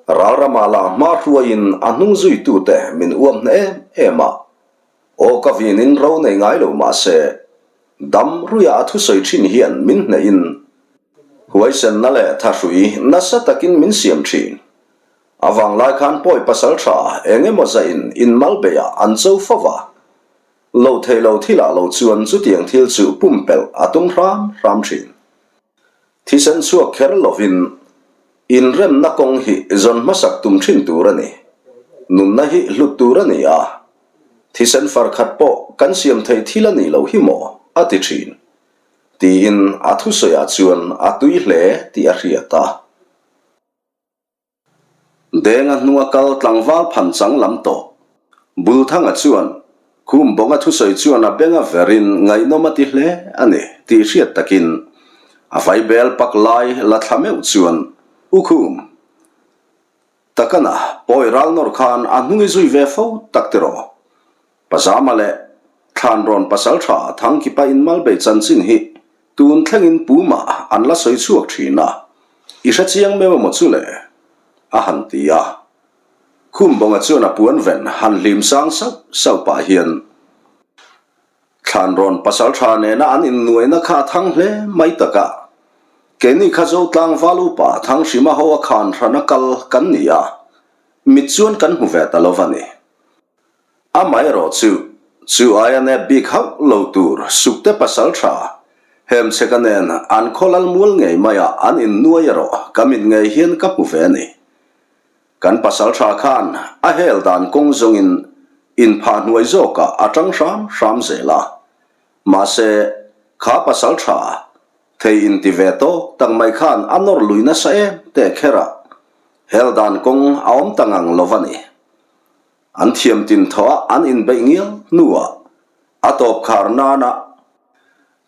Ralramah lah hma hruaiin a hnung zuitute min uam hna em em a. Aw ka vinin ro nei ngai lo mah se, dam ruia a thusawi thin hian min hnehin huaisenna leh thahrui nasa takin min siam thin. A vanglai khan pawi pasal tha eng emaw zahin inmal beiah an cho fo va. Lo thei lo thilah lo chuan chutiang thil chu pumpelh a tum hram hram thin. Thisen chhuak kher lovin inremna kawng hi zawn hmasak tum thin tur a ni. Nunna hi hlut tur a ni a, thisen far khat pawh kan siam theih thil a nih loh hi maw a ti thin. Tiin a thusawiah chuan a tui hle tih a hriat a. Denga hnunga kal tlangval phan chang lam tawh. Bulthanga chuan Khum bawnga thusawi chuan a benga verin ngaihnawm a ti hle a ni tih hriat takin a vaibel pak lai la thla meuh chuan U Khum, Takana pawi ral nawr khan a hnung i zui ve fo tak tiraw? Pazama leh Thlanrawn pasaltha Thangkipa inmalbei chanchin hi tun thlengin Puma an la sawi chhuak thin a, i hre chiang meuh emaw chu le? a han ti a. Khumbawnga chuan a puan ven han hlim sang sauh sauh pah hian Thlanrawn pasaltha nena an innuaina kha a thang hle mai tak a, keini kha Zotlang val upa Thanghrima ho a khan hrana kal kan ni a, mit chuan kan hmu ve ta lo va ni. Amaherawh chu, chu aia nep bik hauh lo tur Sukte pasal tha Hemchheka nen an khaw lal mual ngei maiah an innuai erawh ka mit ngei hian ka hmu ve a ni. Kan pasal tha khan a hel dan kawng zawngin inphah hnuai zawkah a tang hram hram zel a. Mahse, kha pasal tha thei inti ve tawk tak mai khan a nawr lui nasa em teh kher a, hel dan kawng a awm ta ngang lo va ni. An thiam tin thaw a an inbeih ngial hnuah a tawp khar nana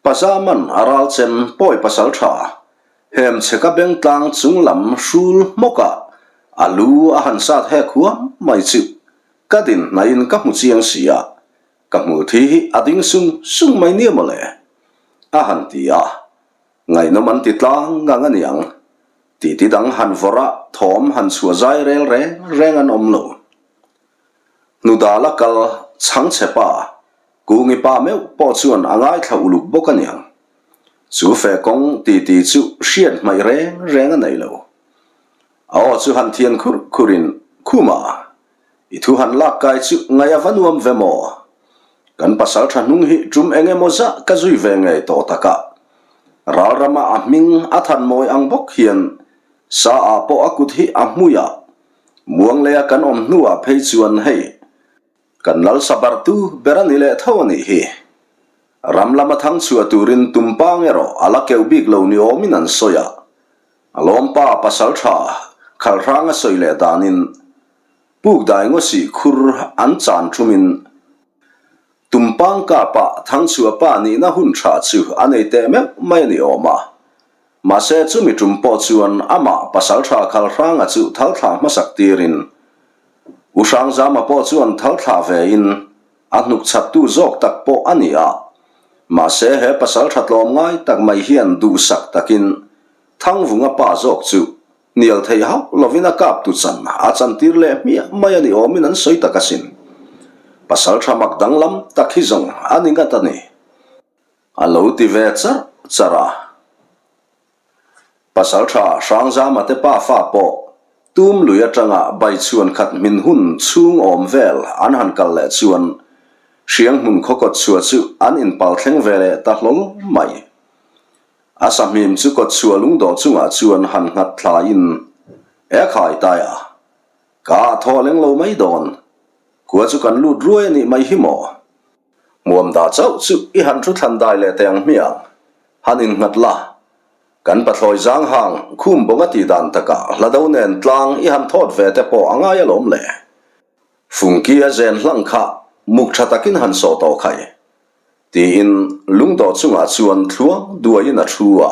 Pazaman a ral chem pawi pasal tha hem chheka beng tlang chung lam hrul hmawkah a lu a han sat hek huam mai chu ka din hnaihin ka hmu chiang si a, ka hmul thi hi a ding sung sung mai nia mawle a han ti a, ngaihnawm an ti tlang ngang a niang. Titi dang han vawrh a, thawm han chhuah zai rel reng reng an awm lo. Hnudala kal chhangchhe pa, Kungi pa meuh pawh chuan a ngaithla uluk bawk a niang. Chu fe kawng titi chu hriat hmaih reng reng a nei lo. A aw chu han thian khur khurin, Khuma, I thu han lak kai chu ngaih a va nuam ve maw? Kan pasal tha hnung hi tum eng emaw zah ka zui ve ngei tawh tak a. Ral rama a hming a than mawi ang bawk hian sa ah pawh a kut hi a hmui a, Muangleia kan awm hnuah phei chuan hei kan lal sabartu ber a ni leh tho a nih hi. Ram lama thang chhuah turin tumpang erawh a la keuh bik lo ni awmin an sawi a. A lawmpa pasal tha Khalhrang a sawi leh danin Puk dai ngawsih khur an chan thumin Tumpang kapa Thangchhuah pa nihna hun tha chu a nei teh meuh mai a ni awm a. Mahse chumi tum pawh chuan amah pasaltha Khalhranga chu thal thla hmasak tirin U Hrangzama pawh chuan thal thla ve in a hnuk chhattu zawk tak pawh a ni a. Mahse he pasaltha tlawm ngai tak mai hian duhsak takin Thangvunga pa zawk chu Hnial theih hauh lovin a kap tu chan a chantir leh hmiah mai a ni awmin an sawi tak asin. Pasal tha mak danglam tak hi zawng a ni ngat a ni. A lo ti ve charh charh a. Pasal tha Hrangzama te pa fa pawh tum lui atanga baichhuan khat hmin hun chhung awm vel an han kal leh chuan Hrianghmun khawkawt chhuah chu an inpal thleng ve leh ta hlawl mai. A sahmim chu kawtchhuah lungdawh chungah chuan han nghat thlaiin, E khai tai a, ka ah thaw leng lo mai dawn. Khua chu kan lut ruai a nih mai hi maw? Hmuam dah chauh chu i han thu thlan dai leh teh ang hmiang. Han innghat la, kan pathlawi zang hang khum bawng a tih dan takah hlado nen tlang i han thawt ve te pawh a ngai alawm le. Fungki a zen hlang kha muk tha takin han sawh tawh khai. Tiin lungdawh chungah chuan thluang duaiin a thu a.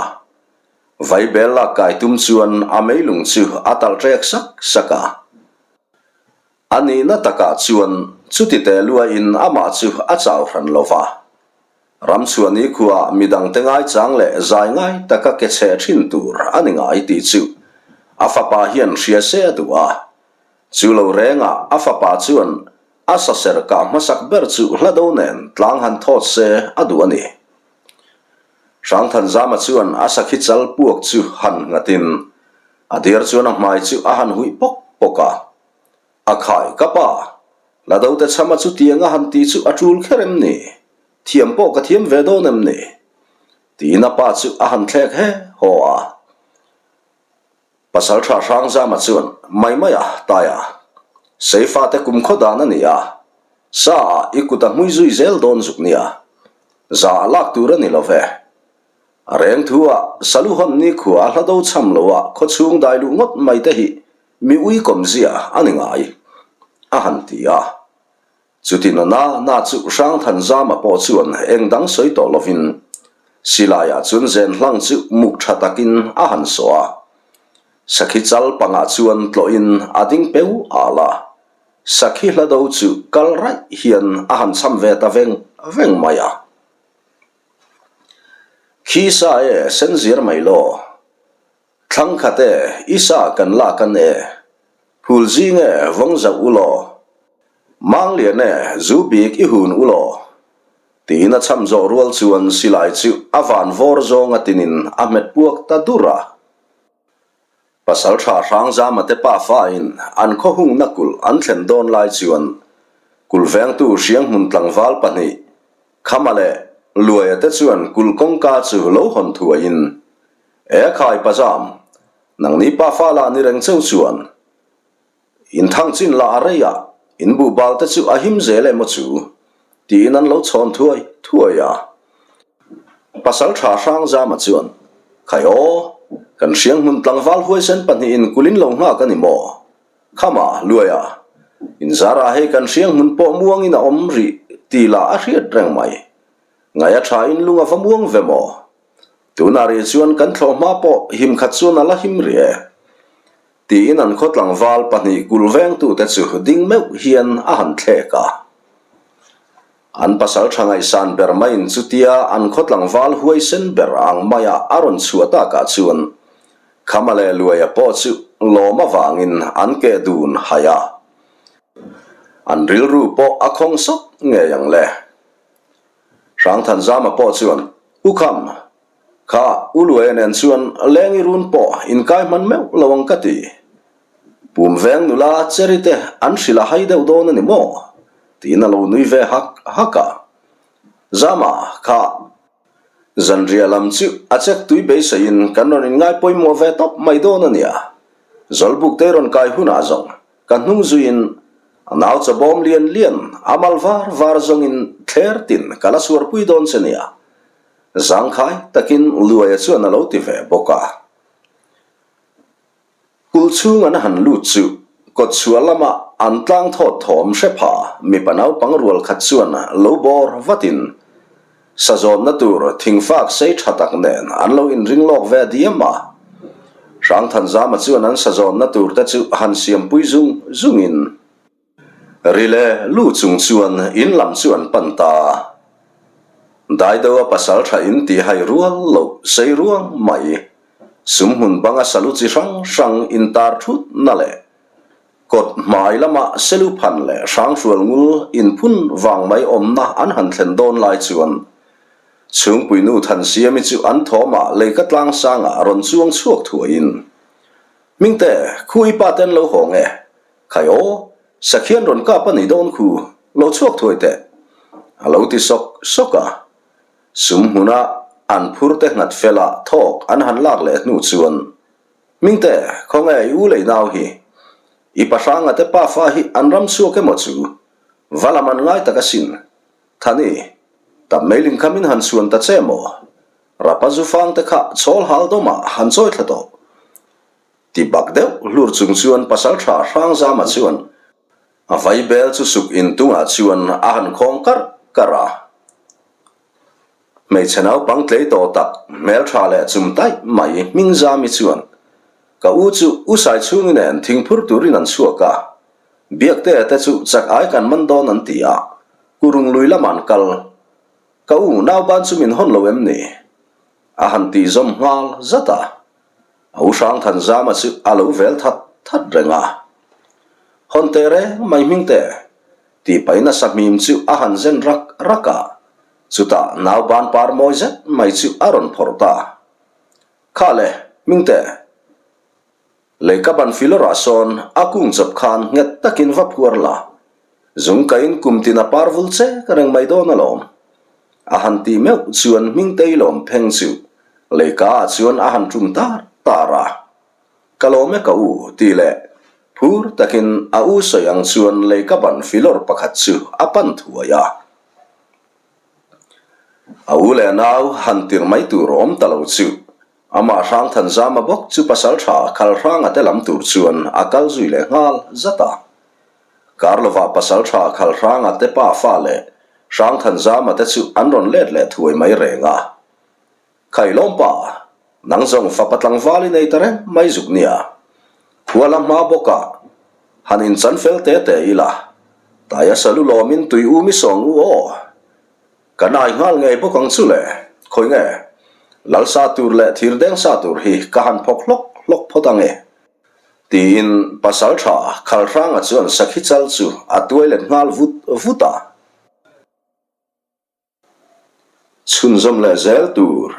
Vaibel lak kai tum chuan a meilung chu a tal ṭek sak sak a. A nihna takah chuan Chuti teh luain amah chu a chau hran lo va. Ramchhuani khuaah midangte ngaichang leh zai ngai taka ke chhe thin tur a ni ngai tih chu a fapa hian hria se a duh a. Chu lo rengah a fapa chuan a saser kah hmasak ber chu hla do nen tlang han thawt se a duh a ni. Hrangthanzama chuan a sakhi chal puak chu han nghatin a diar chuan a hmai chu a han huih pawk pawk a. A khai ka pa, la do te chhama chu tiang a han tih chu a tul kher em ni? Thiam pawh ka thiam ve dawn em ni? Tiin a pa chu a han thlek he haw a. Pasaltha Hrangzama chuan mai mai a, Taia, Seifa te kum khaw dan a ni a, sa ah i kut a hmui zui zel dawn zuk nia, za a lak tur a ni lo ve. A reng thu ah Salu hawn nikhua a hla do chham lo a khawchhung dai luh ngawt mai te hi Mi ui kawmzia a ni ngai, a han ti a. Chuti na na na chu Hrangthanzama pawh chuan eng dang sawi tawh lovin silaiah chuan zen hlang chu muk tha takin a han sawh a. Sakhi chal pangah chuan tlawhin a ding peu al a. Sakhi hla do chu kal raih hian a han cham ve ta veng veng mai a. Khi sa e, sen zir mai law. Thlangkhat e, i sa kan lak an e. Phul zing e, vawng zauh u law. Manglian e, zu bik i hun u law. Tiin a cham zawh rual chuan silai chu a van vawr zawng a tinin a hmet puak ta dur a. Pasaltha Hrangzama te pafain an khaw hungna kulh an thlen dawn lai chuan kulh vengtu Hrianghmun tlangval pahnih Khama leh Luaia te chuan kulh kawngka chu lo hawn thuaiin, E khai pazam, nangni pafa lah ni reng cheu chuan in thang chin lah a rei a, in buhbal te chu a him zel emaw chu? tiin an lo chhawn thuai thuai a. Pasaltha Hrangzama chuan, Khai aw, kan hrianghmun tlangval huaisen pahnihin kulh in lo nghak a ni maw? Khama, Luaia, inzarah hei kan hrianghmun pawh muangin a awm rih tih lah a hriat reng mai. Ngaih a tha in lung a va muang ve maw? Tunah rih chuan kan thlawh hma pawh him khat chuan a la him rih e. Tiin an khaw tlangval pahnih kul vengtute chu ding meuh hian a han thlek a. An pasal tha ngaihsan ber maiin chutia an khaw tlangval huaisen ber ang maia a rawn chhuah takah chuan Khama leh Luaia pawh chu lawm avangin an keh dun haih a. An rilru pawh a khawng sawt ngei ang le. Hrangthanzama pawh chuan, U Kham, kha U Luaia nen chuan leng i run pawh inkai hman meuh lo ang ka ti. Pum veng nula Cherry te an hrilh a hai deuh dawn a ni maw? Tiin a lo nui ve hak hak a. Zama, kha zanriah lam chu a chek tui beiseiin kan rawn inngai pawimawh ve tawp mai dawn a nia. Zawlbuk te rawn kai hunah zawng ka hnung zuiin a nau chawbawm lian lian a mal var var zawngin thler tin ka la suarpui dawn che nia. Zangkhai takin Luaia chuan a lo ti ve bawk a. Kulh chhung an han lut chu kawtchhuah lama an tlang thawt thawm hre pha mipa naupang rual khat chuan lo bawr vatin sazawnna tur thingfak sei tha tak nen an lo inring lawk ve diam a. Hrangthanzama chuan an sazawnna tur te chu han siampui zung zungin. Ri leh lu chung chuan in lam chu an pan ta a. Daido a pasal tha in tih hai rual loh sei ruang mai. Sumhmun banga salu chi hrang hrang in tar thut na leh kawt hmai lama selu phan leh hranghrual ngul in phun vang mai awmna an han thlen dawn lai chuan Chhungpuinu Thansiami chu an thawmah leika tlang sangah rawn chuang chhuak thuaiin Hmingte, khu i pa ten lo hawng e. Khai aw, Sakhian rawn kap a ni dawn khu, lo chhuak thuai teh. A lo ti sawk sawk a. Sum hmuna an phur te nghat fela thawk an han lak leh hnu chuan, Hmingte, khawnge i u lei nau hi? I pahranga te pafa hi an ram chhuak emaw chu? Va lam an ngai tak asin. Thani, tap meiling kha min han chhuan ta che maw? Rapa zufang te kha chawl hal dawmah han chawi thla tawh. Ti bak deuh hlur chung chuan pasaltha Hrangzama chuan a vaibel chu suk intungah chuan a han khawng karh karh a. Hmeichhe naupang tlei tawh tak hmeltha leh chum taih mai Hmingzami chuan, Ka u chu u Saichhungi nen thingphur turin an chhuak a. Biaktea te chu chak ai kan man dawn an ti a, Kurung lui lamah an kal. Ka u nauban chu min hawn lo em ni? A han tih zawm nghal zat a. A u Hrangthanzama chu a lo vel that that reng a. Hawn teh reng mai hming teh, tih paina sahmim chu a han zen rak rak a, chutah nauban par mawi zet mai chu a rawn phawrh ta. Kha le, hming teh. Lei ka ban filawrah sawn a kung chawp khan nghet takin va phuar la, zung kain kum tin a par vul che ka reng mai dawn alawm. A han tih meuh chuan Hmingtei lawm pheng chu leika ah chuan a han tum tar tar a. Ka lawm e ka u tih leh phur takin a u sawi ang chuan leika ban filawr pakhat chu a pan thuai a. A u leh a nau han tirh mai tur awm ta lo chu Amah Hrangthanzama bawk chu pasaltha Khalhranga te lam tur chuan a kal zui leh nghal zat a. Karlova pasaltha Khalhranga te pa fa leh Hrangthanzama te chu an rawn let leh thuai mai reng a. Khailawm pa, nang zawng fapa tlangval i nei ta reng mai zuk nia. Khua la hma bawkah han inchan fel te te ila, taia salu lawmin tui u mi sawng u aw. Ka nai nghal ngei bawk ang chu le, khawi nge? Lal sa tur leh thir deng sa tur hi ka han phawk hlawk hlawk phawt ang e. Tiin Pasalṭha Khalhranga chuan sakhi chal chu a tuai let nghal vut vut a. Chhunzawm leh zel tur.